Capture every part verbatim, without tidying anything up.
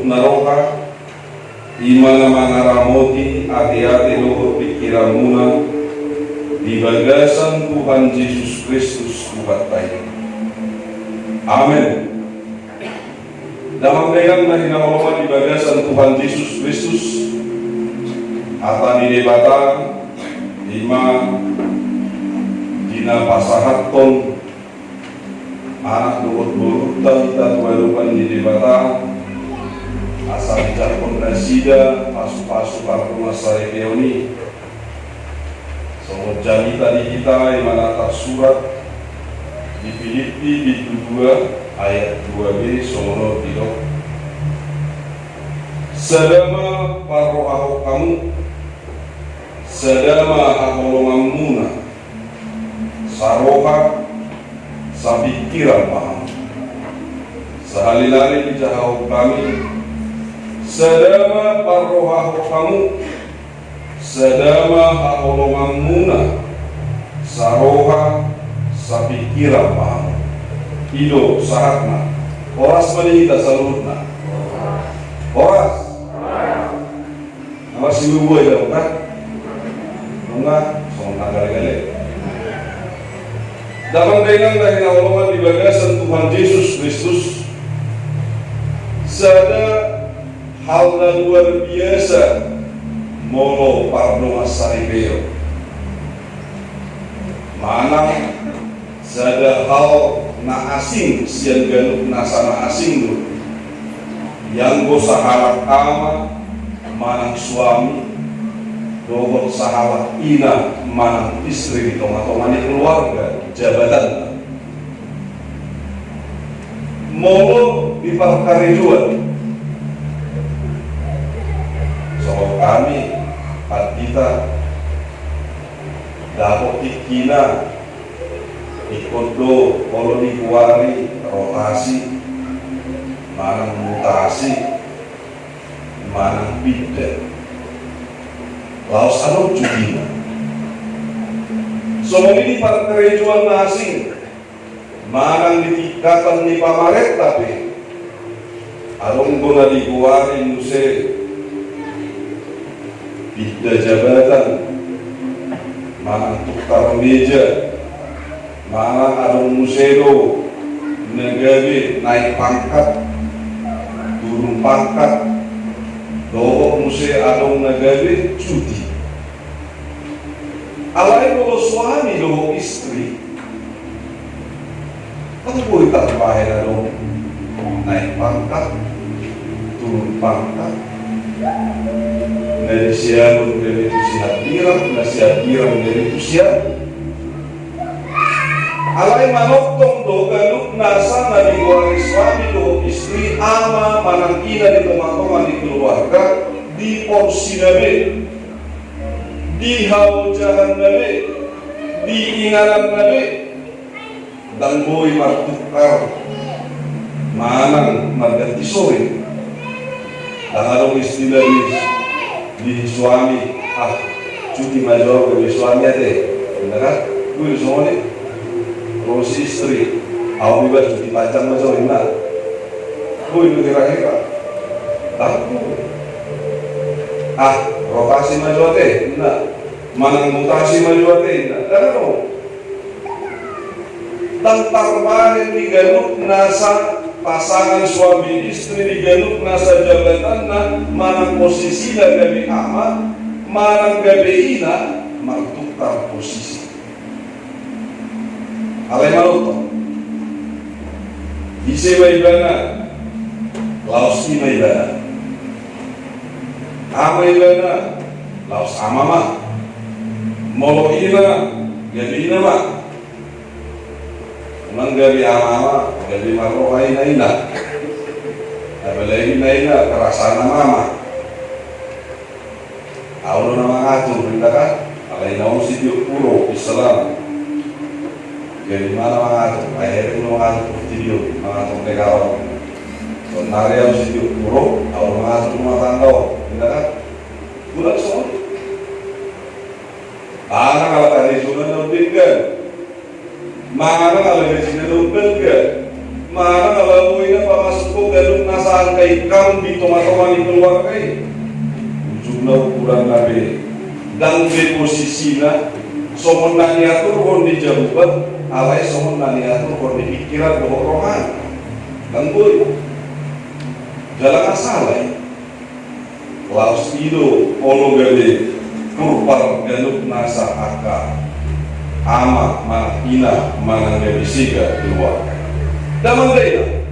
na roha, i ma na mangaramoti ateate dohot pingkiranmuna di bagasan Tuhan Jesus Kristus Tuhanta i. Amen. Damang dainang na hinaholongan di bagasan Tuhan Jesus Kristus, hata ni Debata i ma di na pasahathon anak dohot boru ta hita tu adopan ni Debata, asa dijangkon nasida pasupasu pardongansaripeon i. Songon jamita di hita i ma na tarsurat di Pilippi bindu dua ayat dua b, songon on didok: Sada ma parrohahon hamu, sada ma haholonganmuna, saroha, sapingkiran ma hamu. Sahali nari dijahahon hami: Sada ma parrohahon hamu, sada ma haholonganmuna, saroha, sapingkiran ma hamu. I do sahatna. Horas ma di hita saluhutna. Horas. Na marsibuebue do, kan? Nunga songon na gale-gale. Damang dainang na hinaholongan di bagasan Tuhan Jesus Kristus, sada hal na luar biasa molo pardongansaripeon. Manang sada hal na asing sian ganup nasa na asing do, ianggo sahalak ama manang suami dohot sahalak ina manang istri di tonga-tonga ni keluarga, jabatanna. Molo di parkarejoan, songon hami pandita, dapot tingkina, ingkon do olo digoari rotasi manang mutasi manang pinda. Laos adong cutina. Songon i di parkarejoan na asing manang di tingkatan ni pamarenta pe, adong do na digoari muse pinda jabatan manang tukar meja, manang adong muse do na gabe naik pangkat, turun pangkat, dohot muse adong na gabe cuti. Alai molo suami dohot istri, ndang boi tarbahen adong naik pangkat, turun pangkat. Na di siamun gabe tu sihambirang, na sihambirang gabe tu siamun. Alai manongtong do ganup nasa na digoari suami dohot istri, ama manang ina di tonga-tonga ni keluarga, di porsina be, di haojahanna be, di ingananna be, ndang boi martukar manang marganti sore. Ndang adong istilah di, di suami, ah, cuti ma jo au gabe suami ate, inna kan? Boi do songon i. Molo si istri, au iba cuti panjang ma jo au, inna. Boi do hira-hira. Ndang boi. Ah, rotasi ma jo au ate, inna. Manang mutasi ma jo au ate, inna. Ndang adong. Ndang tarbahen di ganup nasa pasangan suami istri, di ganup nasa jabatanna manang posisina gabe ama manang gabe ina, martukar posisi. Alai manongtong. Ise ma ibana, laos i ma ibana. Ama ibana, laos ama ma. Molo ina, gabe ina ma. Unang gabe ama-ama, gabe marroha ina-ina. Apalagi na ina, perasaan ama-ama. Au do na mangatur, inda kan? Alai na on sitiop huruf Islam. Jadi mana mangatur? Ai hepeng do mangatur portibi on, mangatur negara on. Sonari au sitiop huruf, au do mangatur rumah tangga on, inda kan? Bulan songon i. Manang ala karejona na umdenggan. Manang ala gajina na umbalga. Manang ala boi na pamasukhon ganup nasa angka ingkang di tonga-tonga ni keluarga i. Ujungna ukuranna pe ndang be posisina songon na niaturhon ni Jahowa, alai songon na niaturhon ni pingkiran dohot rohana. Ndang boi. Jala nga sala i. Laos i do olo gabe purpar ganup nasa angka ama manang ina manang gabe sega keluarga. Damang dainang,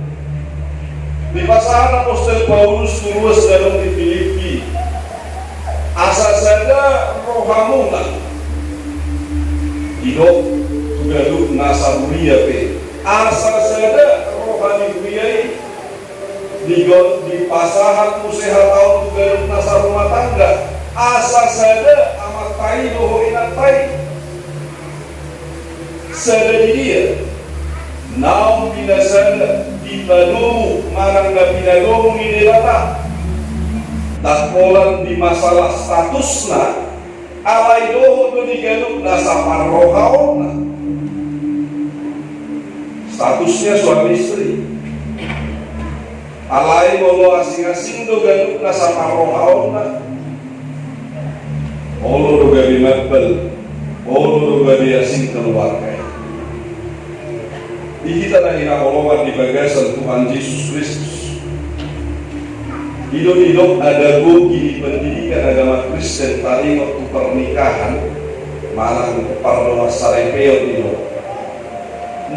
dipasahat apostel Paulus tu ruas na adong di Pilippi, asa sada rohamuna. Didok tu ganup nasa huria pe, asa sada roha ni huria i. Digon dipasahat muse hataon tu ganup nasa rumah tangga, asa sada amanta i dohot inanta i. Sada di dia, naung pinasada, dipadomu manang na pinadomu ni Debata. Ndang holan di masalah statusna, alai dohot do di ganup nasa parrohaonna. Statusnya suami istri. Alai molo asing-asing do ganup nasa parrohaonna, olo do gabe mambal, olo do gabe asing keluarga i. Di hita na hinaholongan di bagasan Tuhan Jesus Kristus, i do didok adagogi ni pendidikan agama Kristen taringot tu pernikahan, manang pardongansaripeon, didok: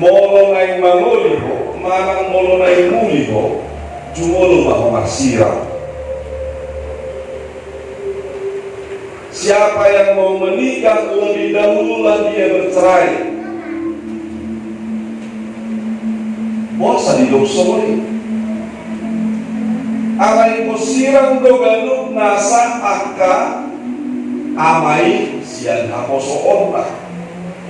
Molo naeng mangoli ho manang molo naeng muli ho, jumolo ma ho marsirang. Siapa yang mau menikah, lebih dahululah dia bercerai. Boasa didok songon i? Alai ingkon sirang do ganup nasa angka ama i sian haposoonna,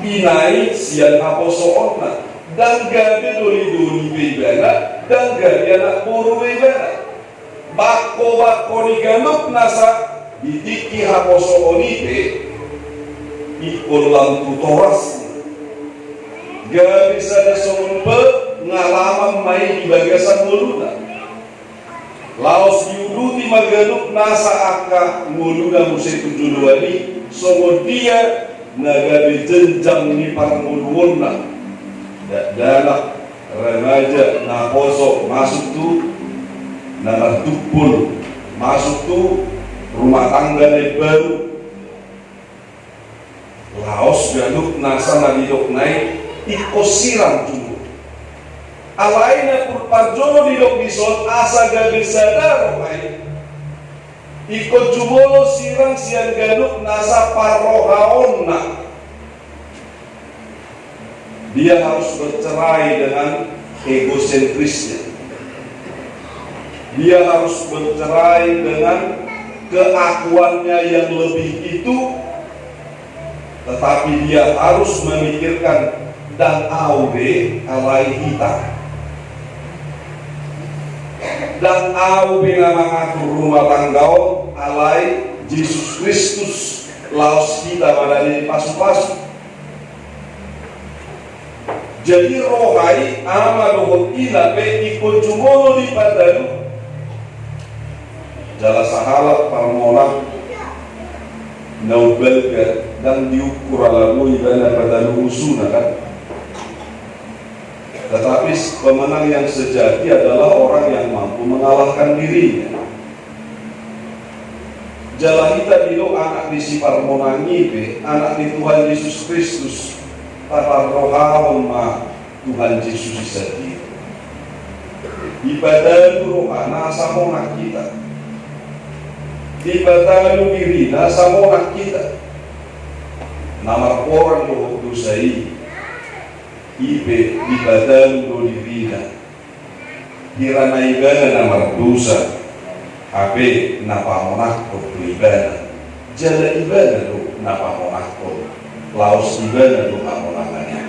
ina i sian haposoonna. Ndang gabe doli-doli be ibana, ndang gabe anak boru be ibana. Bangko-bangko ni ganup nasa di tingki haposoon i pe ingkon lam tu toras. Gabe sada songon pengalaman ma i di bagasan ngoluna. Laos diuduti ma ganup nasa angka ngoluna muse tu joloan i, songon dia na gabe jenjang ni parngoluonna. Dakdanak, remaja, naposo masuk tu na martumpul, masuk tu rumah tangga na imbaru. Laos ganup nasa na didok nai ingkon sirang jumolo. Alai na parjolo didok dison asa gabe sada roha i, ingkon jumolo sirang sian ganup nasa parrohaonna. Dia harus bercerai dengan egosentrisnya. Dia harus bercerai dengan keakuannya yang lebih itu, tetapi dia harus memikirkan ndang au be, alai hita. Ndang au be na mangatur rumah tangga on, alai Jesus Kristus, laos hita ma na dipasu-pasu. Jadi roha i ama dohot ina pe ingkon jumolo dipatalu. Jala sahalak parmonang na umbalga ndang diukur ala boi ibana patalu musuna, kan? Tetapi pemenang yang sejati adalah orang yang mampu mengalahkan dirinya. Jala hita didok anak ni si parmonang i pe, anak ni Tuhan Jesus Kristus, taparrohahon ma Tuhan Jesus i sandiri. Dipatalu rohana asa monang hita. Dipatalu dirina asa monang hita. Na marporang dohot dosa i, i pe dipatalu do dirina. Hira na ibana na mardosa, hape na pamonangkon do ibana, jala ibana do na pamonangkon, laos ibana do hamonangan i.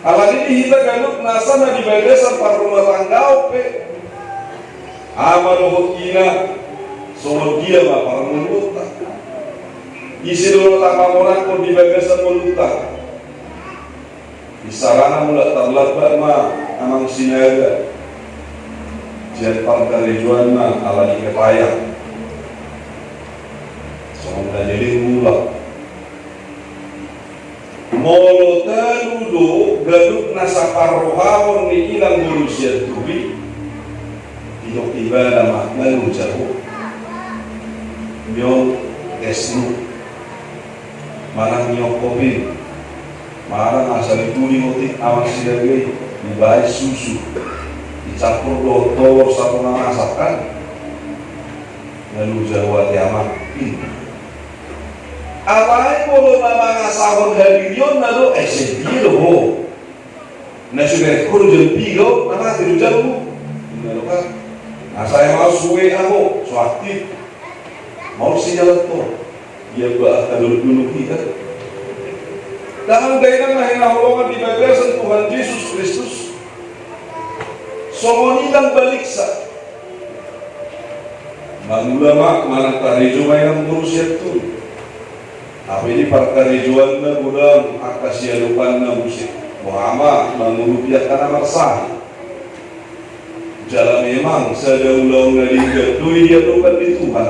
Alani i hita ganup nasa na di bagasan parrumatanggaon pe, ama dohot ina, songon dia ma parngoluonta? Ise do na tapamonangkon di bagasan ngolunta? Isarana mulak tarlambat ma amang Sinaga sian parkarejoanna ala ni kepayang. Songon na leleng mulak. Molo talu do ganup nasa parrohahon ni inang boru Sianturi, didok ibana ma, na loja ho. Mion es nu, manang mion kopi, manang asa dituli otik amang Sinaga i, dibaen susu, dicampur dohot tolor satonga masak kan. Na loja ho ate amang, inna. Alai molo na mangasahon hadirionna do, eh, ise dia do ho? Na so ibereng ho do jam piga on, na mate do jam mu. Inna do kan. Asa emang suwe ahu, so aktif. Mauliate ma tu ho. Ia ba angka dolok-dolok i kan. Damang dainang na hinaholongan di bagasan Tuhan Jesus Kristus. Songon i nang baliksa. Mangula ma manang karejo ma inang boru Sianturi. Hape di parkarejoanna godang angka siadopanna muse. Boha ma mangurupi angka na marsahi. Jala memang sada ulaon na denggan do i di adopan ni Tuhan.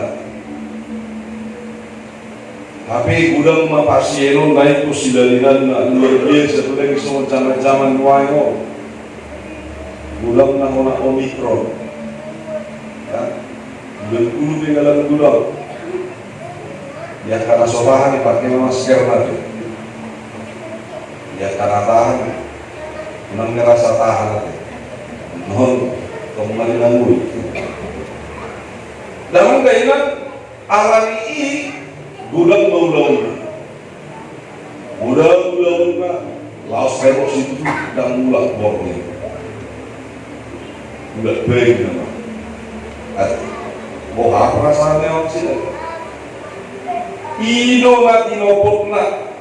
Hape godang ma pasien on na ingkon sidalananna, luar biasa do lagi songon jaman-jaman nuaeng on. Godang na hona Omikron. Ya. Godang gulu pe godang godang. Ia angka na so tahan dipake ma maskerna pe. Ia angka na tahan, unang merasa tahan ate. Nuaeng tong maninangui. Damang dainang, alani i godang ma ulaonna. Godang ulaonna, laos rebos situtu, ndang mulak borngin. Mulak baen nama. Ate, boha perasaan ni amang Sinaga? I do na tinopotna.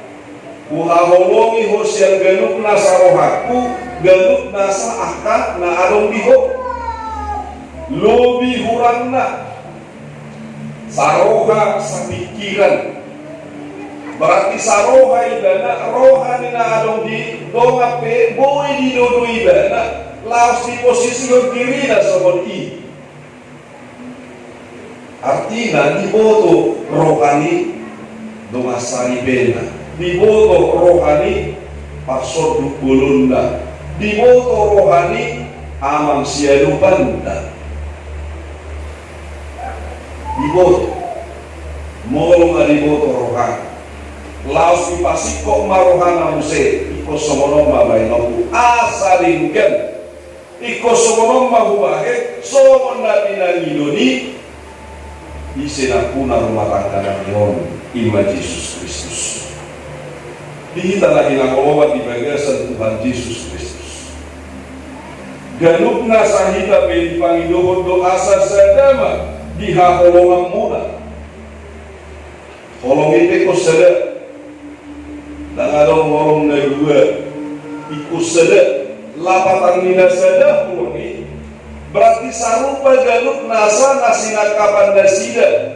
Huhaholongi ho sian ganup nasa rohangku, ganup nasa angka na adong di ho. Lobi hurangna. Saroha, sapingkiran. Berarti saroha ibana, roha ni na adong di dongan pe, boi didodo ibana, laos diposisihon dirina songon i. Artina, diboto roha ni dongan saripena, diboto roha ni parsonduk bolonna, diboto roha ni amang siadopanta. Diboto. Molo nga diboto rohana, laos dipasingkop ma rohana muse, ingkon songon on ma baenonku asa denggan. Ingkon songon on ma hubahen, songon na pinangido ni ise nampuna rumah tangga nami on, i ma Jesus Kristus. Di hita na hinaholongan di bagasan Tuhan Jesus Kristus. Ganup nasa hita pe dipangidohon do asa sada ma di haholonganmuna. Holong i pe ingkon sada. Ndang adong holong na dua. Ingkon sada. Lapatan ni na sada holong i. Berarti sarupa ganup nasa na sinangkapan nasida.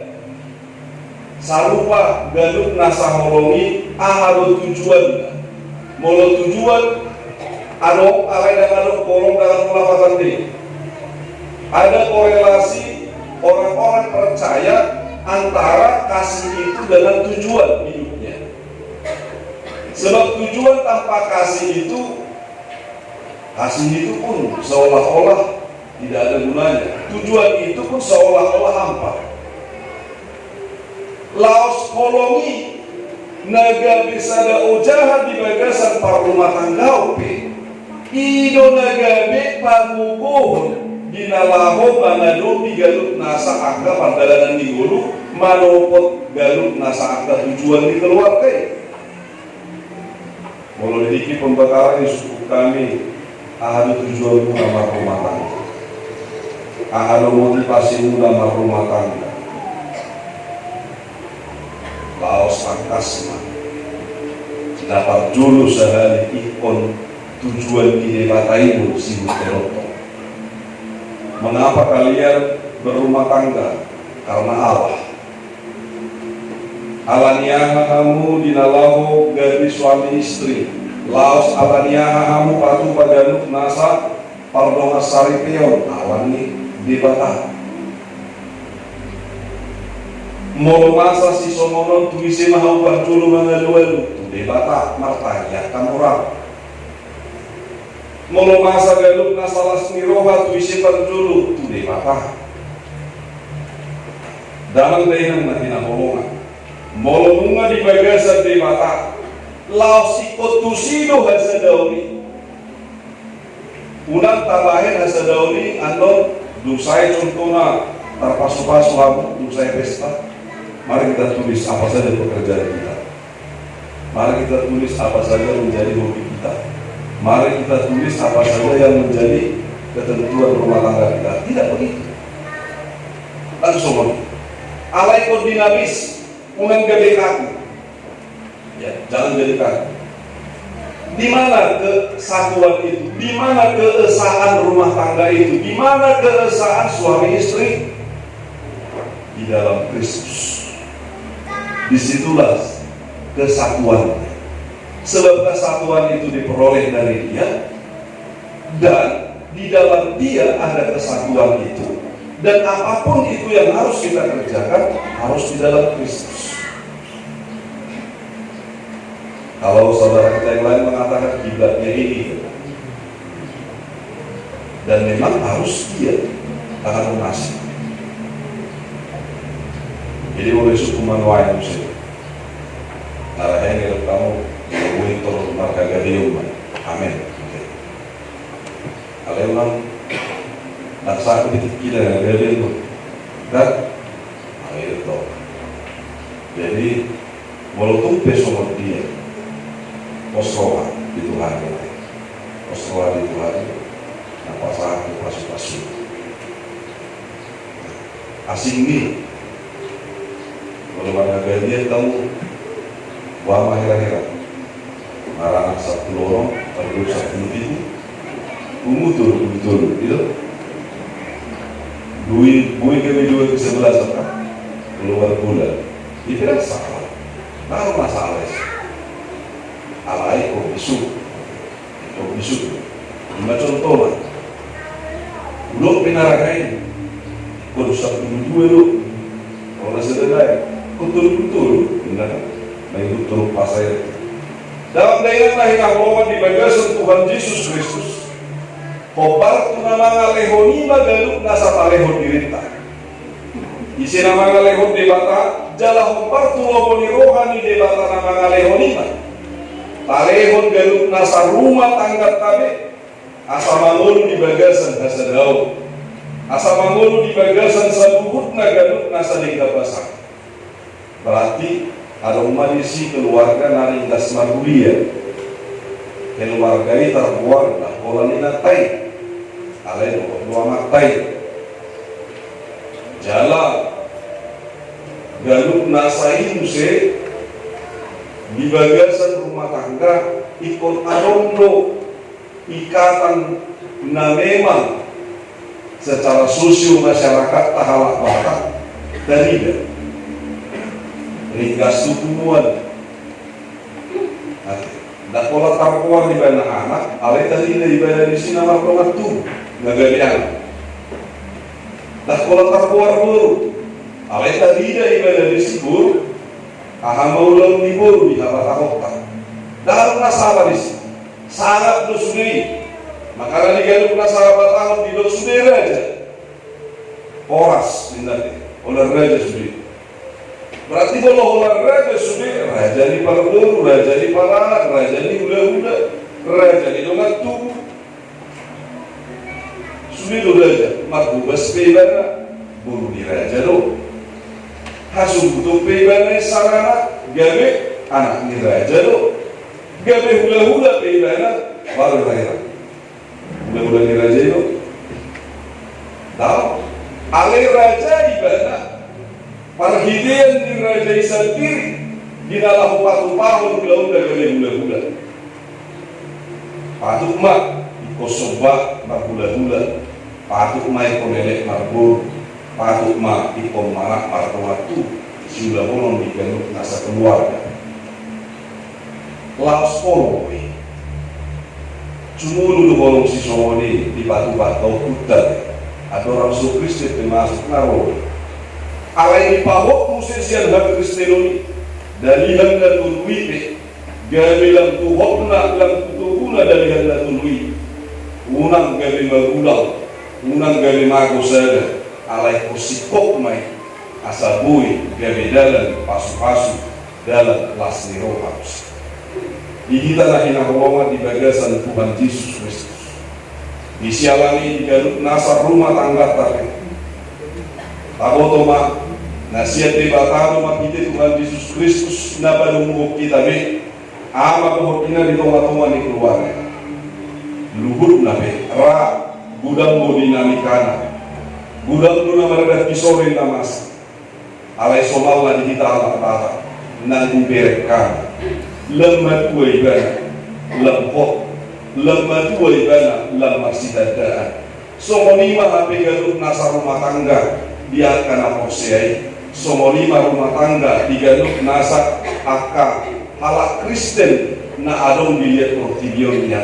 Sarupa ganup nasa holong i, aha do tujuanna? Molo tujuan, adong, alai ndang adong holong, ndang adong lapatan be. Ada korelasi orang-orang percaya antara kasih itu dengan tujuan hidupnya. Sebab tujuan tanpa kasih itu, kasih itu pun seolah-olah tidak ada gunanya. Tujuan itu pun seolah-olah hampa. Laos holong i na gabe sada ojahan di bagasan parrumatanggaon pe, i do na gabe pagogohon di na laho mangadopi ganup nasa angka pardalanan ni ngolu, manopot ganup nasa angka tujuan ni keluarga i. Molo di tingki pembakaran i, sungkun hami, aha do tujuanmuna marrumah tangga? Aha do motivasimuna marrumah tangga? Laos tangkas ma. Na parjolo sahali ingkon tujuan ni Debata i do sibuat tong. Mengapa kalian berumah tangga? Karena Allah. Ala ni aha hamu di na laho gabe suami istri? Laos ala ni aha hamu patupa ganup nasa pardongansaripeon awan ni Debata? Molo masa sisongon on, tu ise ma hamu parjolo mangalualu? Tu Debata, martangiang hamu ra. Molo masa ganup nasa las ni roha, tu ise parjolo? Tu Debata. Damang dainang na hinaholongan, molo nunga di bagasan Debata, laos ingkon tusi do hasadaon i. Unang tabahen hasadaon i annon dung sae, contohna, tarpasupasu hamu dung sae pesta. Mari kita tulis apa saja pekerjaan kita. Mari kita tulis apa saja menjadi hobi kita. Mari kita tulis apa saja yang menjadi ketentuan rumah tangga kita. Tidak begitu. Langsung. Alai ingkon dinamis, unang gabe kaku. Ya, jangan jadi kaku. Di mana kesatuan itu? Di mana keesaan rumah tangga itu? Di mana keesaan suami istri? Di dalam Kristus. Disitulah kesatuan. Sebab kesatuan itu diperoleh dari Dia, dan di dalam Dia ada kesatuan itu. Dan apapun itu yang harus kita kerjakan, harus di dalam Kristus. Kalau saudara kita yang lain mengatakan kiblatnya ini, dan memang harus dia akan munasik. Jadi, molo isuk tu manuai muse, na rahe ngelok kamu, molo boi tor marhagabeon ma. Amen. Alai unang na saku di tingkina hagabeon ma. Kan? Nah, itu. Jadi, molo tung pe songon dia, pos roha di Tuhan, pos roha di Tuhan, na pasahat tu pasupasu. Asing ni, molo marhagabeon tamu, boha ma hera-hera. Maranak sampulu onom, parguru sampulu pitu, pungu tolu pulu tolu, gitu. Dui, boi gabe dua kesebelasan, kan? Keluar bulan. Dibilang salah. Nah, masalah itu. Alai kok bisu. Kok bisu. Ima contohna. Ulok pe na rahe i. Kok sampulu dua do. Kalau na sada lae. Kok tolu pulu tolu. Benar. Nah, itu tolu pasal. Damang dainang na hinaholongan di bagasan Tuhan Jesus Kristus. Hombar tu na mangalehon i ma ganup nasa talehon dirinta. Ise na mangalehon? Debata, jala hombar tu lomo ni roha ni Debata na mangalehon i ma talehon ganup nasa rumah tangganta be, asa mangolu di bagasan hasadaon, asa mangolu di bagasan saluhutna ganup nasa denggan basa. Berarti adong ma disi keluarga na ringgas marhuria. Keluarga i targoar ndang holan inanta i, alai dohot do amanta i. Jala ganup nasa i muse di bagasan rumah tangga ingkon adong do ikatan na memang secara sosio masyarakat ta halak Batak tarida. Ringgas tu punguan. Ndang holan targoar ibana anak, alai tarida ibana disi na mardongan tubu, na gabe anak. Ndang holan targoar boru, alai tarida ibana disi boru. Aha ma ulaon ni boru di habatahonta? Ndang adong na sala disi. Sangap do sude i. Makana di ganup nasa habatahon didok sude raja. Horas, ninna, holan raja sude. Berarti molo holan raja sude, raja ni parboru, raja ni paranak, raja ni hulahula, raja ni dongan tubu. Sude do raja, marhobas pe ibana, boru ni raja do. Hasungkuton pe ibana i sarana, gabe anak ni raja do. Gabe hulahula pe ibana, baru hera-hera. Hulahula ni raja i do. Ndang. Alai raja ibana, parhitean ni raja i sandiri, di na laho patupahon ulaonna gabe hulahula. Patut ma ingkon somba marhulahula. Patut ma ingkon elek marboru. Patut ma ingkon manat mardongan tubu. Siulahonon di ganup nasa keluarga. Laos olo i. Sumulu do holong sisongon i dipatupa tu ompunta, andorang so Kristen pe masuk na ro. Alai dipahot muse sian hakristenon i, dalihan na tolu i pe, gabe lam tu hotna lam tu toguna dalihan na tolu i. Unang gabe magulang, unang gabe mago sada, alai porsingkop ma i, asa boi gabe dalan pasupasu, dalan las ni roha. Di hita na hinaholongan di bagasan Tuhan Jesus Kristus, di siala ni i di ganup nasa rumah tangganta pe, taboto ma na sian Debata do marhite Tuhan Jesus Kristus na padomuhon hita be, Ama dohot Ina di tongatonga ni keluarga. Luhutna pe ra, godang do dinamikana, godang do na maradat di sore na masa. Alai somalna di hita halak Batak, nang diberek hami, lam matua ibana, lam hot, lam matua ibana, lam marsitandaan. Songon i ma hape ganup nasa rumah tangga di angka na porsea i. Songon i ma rumah tangga di ganup nasa angka halak Kristen na adong di liat portibi on, ia.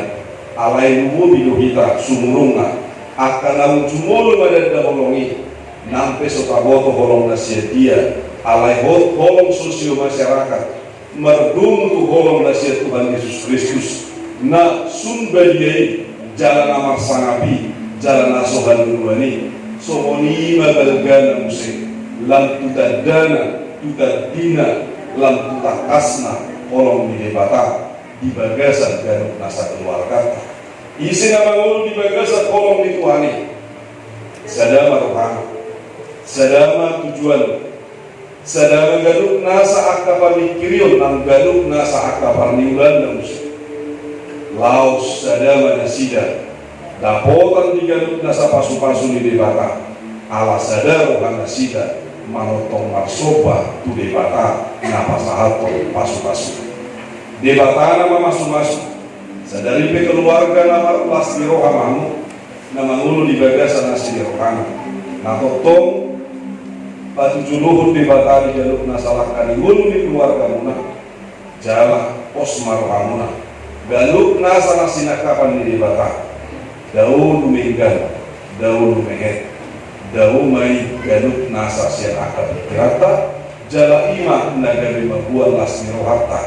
Alai lumobi do hita sumurunga angka naung jumolo mananda holong i. Nang pe so taboto holong na sian dia, alai hot holong sosio masyarakat, mardomu tu holong na sian Tuhan Jesus Kristus, na sun badia i, jala na marsangap i, jala na so hanunuan i. Songon i ma balgana muse, lam tu tandana, tu tandina, lam tu tangkasna holong ni Debata di bagasan ganup nasa keluarganta. Ise na mangolu di bagasan holong ni Tuhan i? Sada ma rohana, sada ma tujuanna, sada ma ganup nasa angka pamingkirion nang ganup nasa angka parniulaanna muse. Laos sada ma nasida dapotan di ganup nasa pasupasu ni Debata, ala sada roha nasida manongtong marsomba tu Debata na pasahathon pasupasu. Debata na mamasumasu. Sadari pe keluarga na marlas ni roha ma hamu na mangolu di bagasan asi ni rohana. Na tongtong patujolohon Debata di ganup nasa langka ni ngolu ni keluargamuna. Jala pos ma rohamuna, ganup nasa na sinangkapan ni Debata. Dao dumenggan, dao dumehet, dao ma i ganup nasa sian angka pingkiranta. Jala i ma na gabe mamboan las ni rohanta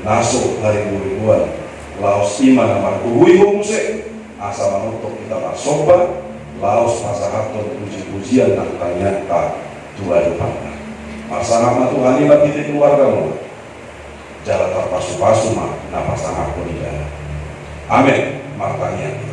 na so hariboiboan. Laos i ma na margogoihon muse asa manongtong hita marsomba, laos pasahathon pujipujian nang tangiangta tu adopanna. Marsangap ma Tuhan i marhite keluargamuna, jala tarpasupasu ma na pasangaphon ibana. Amen. Martangiang.